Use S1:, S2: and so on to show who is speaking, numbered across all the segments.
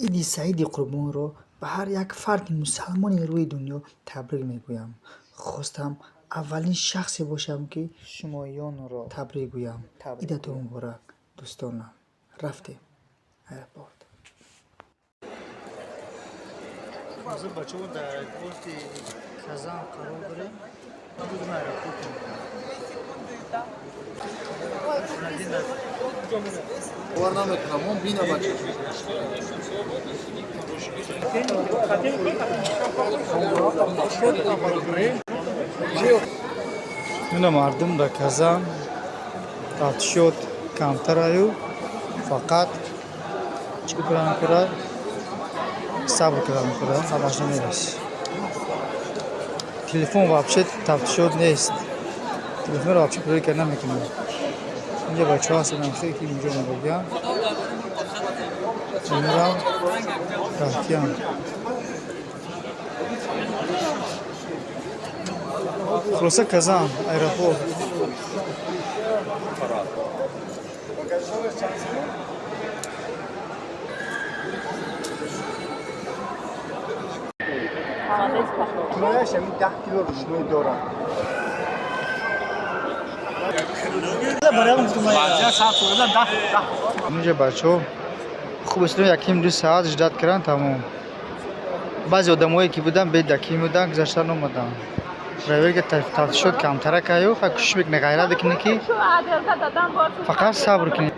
S1: Иди Саиди Қурбонро ба ҳар як фарди мусалмони рӯи дунё табрик мегӯям. Хостам аввалин шахсе бошам, ки шумоёнро табрик гӯям. Идатон муборак, дӯстонам. Рафтем аэропорт. Ҳозир, бачаҳо, дар аэропорти Казан қарор дорем. Будем аэропорт.
S2: Бовар намекунам, он бина, бача.
S1: Мина, мардум дар Казан тафтишот камтараю, фақат чӣ кунам кура, сабр кардам кура, ҳамаш намерас. Телефон вообще тафтишот нест, телефонро вообще проверка намекунам. Инҷа бачаҳо ҳастанд, хеле ки инҷо мебурдиям, инрам рафтиям. Хулоса, Казан аэропорт. Кинояш ҳамин 10 кило рӯшноӣ дорад. Инҷа, бачаҳо, хуб аст, яким ду саат ждать кардан, тамом. Баъзе одамое ки буданд, бе даким буданд, гузаштан омаданд. Проверка, тафтишот камтара каю, ха, кӯшиш мекунӣ, ғайрат мекунӣ, ки фақат сабр кунӣ.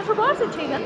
S3: Şu varsa çekin.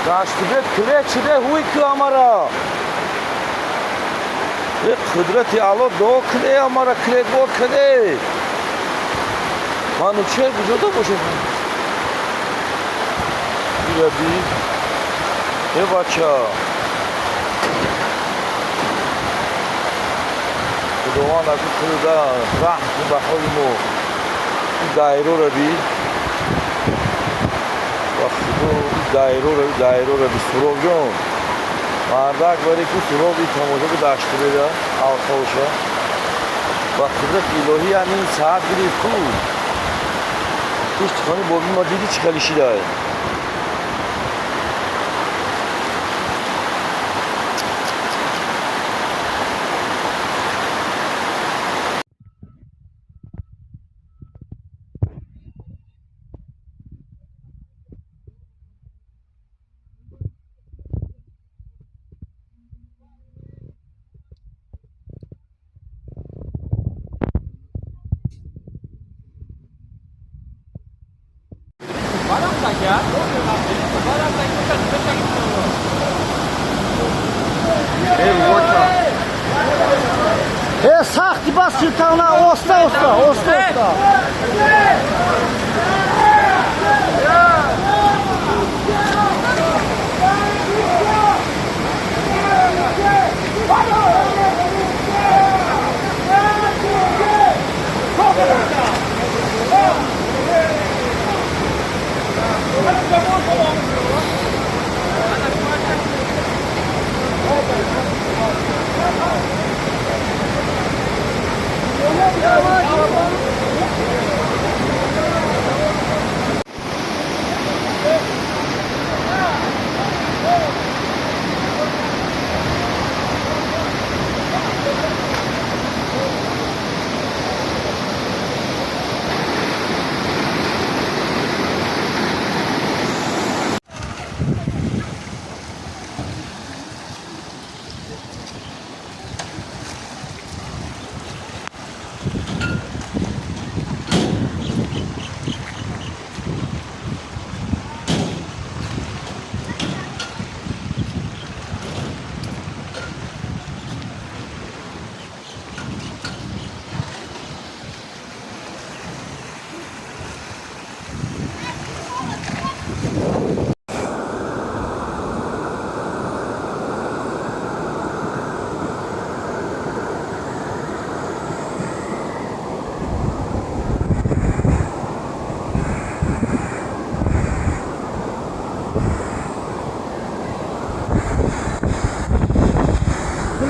S4: Даштибет киле чиде ҳуй ки амара. Е қудрати Алло, дуо киле амара, килего киле. Манучер куҷода бошад? Бираби. Е бача. Худованд аку худа раҳм кун ба ҳоли мо. Ин дайроро би. Ба худо, ин дайроро, дайроро би, Суробҷон. Мардак бари ку Суроб, ин тамошо ку даштибеда алқоша. Ба қудрати илоҳӣ ҳамин саат гирифт ку. Пушти хони боби ма диди, чӣ хеле шидай.
S2: Сахти бас силтана, оста, оста, оста, оста.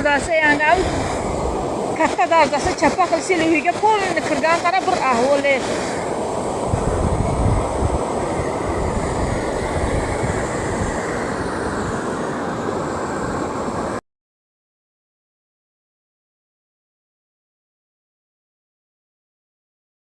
S3: Guldarsa yani katta darajasi chapa qilsa uyga polni kirgan qara bir ahvoli.